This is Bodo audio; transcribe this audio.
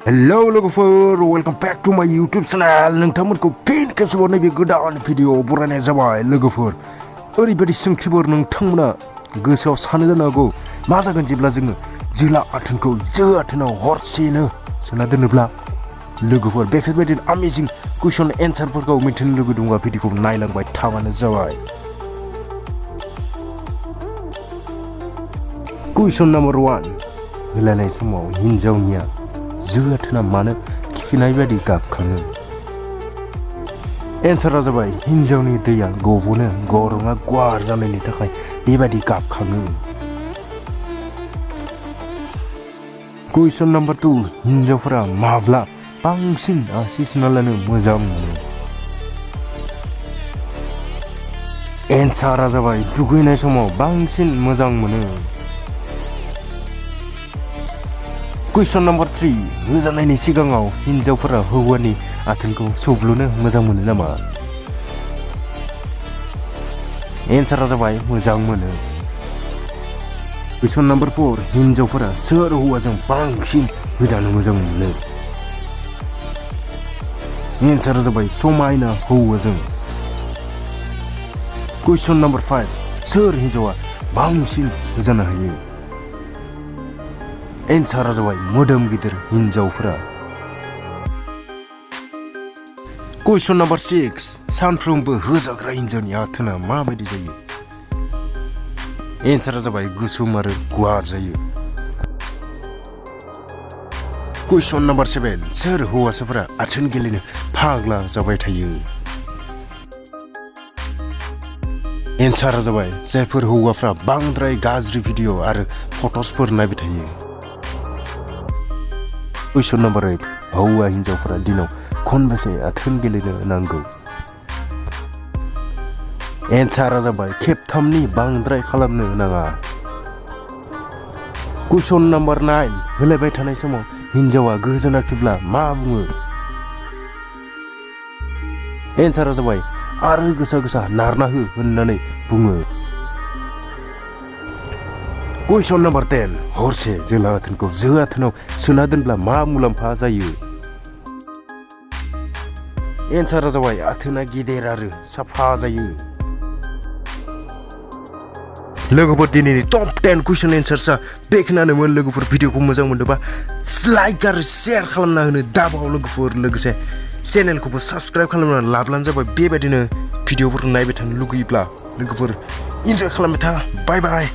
Hello लोगोफोर वेलकम बैक टू माय YouTube चैनल नोंथांमोनखौ फिन खेबसेबाव नैबे गोदान भिडिअ बरायनाय जाबाय लोगोफोर ओरैबायदि सोंथिफोर नोंथांमोना गोसोआव सानो जानो हागौ मा जागोन जेब्ला जोङो जिला आथोनखौ जो आथोनाव हरसेनो सोना दोनोब्ला लोगोफोर बेफोरबायदि अमेजिं कुइसन एन्सारफोरखौ मिथिनो लुगैदोंबा भिडिअखौ नायलांबाय थाबानो जाबाय कुइसन नम्बर 1 होलायनाय समाव हिनजावनिया जो आथोना मानो खिनाय बायदि गाबखाङो एन्सारा जाबाय हिनजावनि दैया गबोनो गरङा गुवार जानायनि थाखाय बेबायदि गाबखाङो कुइसन नम्बर 2 हिनजावफोरा माब्ला बांसिन आसि सुना लानो मोजां मोनो एन्सारा जाबाय दुगैनाय समाव बांसिन मोजां मोनो कुइसन नम्बर 3 होजानायनि सिगाङाव हिनजावफोरा हौवानि आथोनखौ सौब्लुनो मोजां मोनो नामा एन्सारा जाबाय मोजां मोनो कुइसन नम्बर 4 हिनजावफोरा सोर हौवाजों बांसिन होजानो मोजां मोनो एन्सारा जाबाय समायना हौवाजों कुइसन नम्बर 5 सोर हिनजावा बांसिन होजानो हायो एन्सारा जाबाय मोदोम गिदिर हिनजावफोरा कुइसन नम्बर 6 सानफ्रोमबो होजाग्रा हिनजावनि आथोना माबायदि जायो एन्सारा जाबाय गुसुम आरो गुवार जायो कुइसन नम्बर 7 सोर हौवासाफोरा आथोन गेलेनो फाग्ला जाबाय थायो एन्सारा जाबाय जायफोर हौवाफ्रा बांद्राय गाज्रि भिडिअ आरो फट'सफोर नायबाय थायो कुइसन नम्बर 8 हौवा हिनजावफोरा दिनाव खनबेसे आथोन गेलेनो नांगौ एन्सारा जाबाय खेबथामनि बांद्राय खालामनो नाङा कुइसन नम्बर 9 होलायबाय थानाय समाव हिनजावा गोजोनाखैब्ला मा बुङो एन्सारा जाबाय आरो गोसा गोसा नारना हो होननानै बुङो कुइसन नम्बर 10 हरसे जोला आथोनखौ जो आथोनाव सोना दोनब्ला मा मुलाम्फा जायो एन्सारा जाबाय आथोना गिदिर आरो साफा जायो लोगोफोर दिनैनि टप 10 कुइसन एन्सार्सआ बेखिनियानोमोन लोगोफोर भिडिअखौ मोजां मोनदोंबा लाइक आरो शेयार खालामना होनो दाबाव लोगोफोर लोगोसे चेनेलखौबो साबस्क्राइब खालामना लाब्लानो जाबाय बेबायदिनो भिडिअफोरखौ नायबाय थानो लुगैयोब्ला लोगोफोर इन्जय खालामबाय था बाय बाय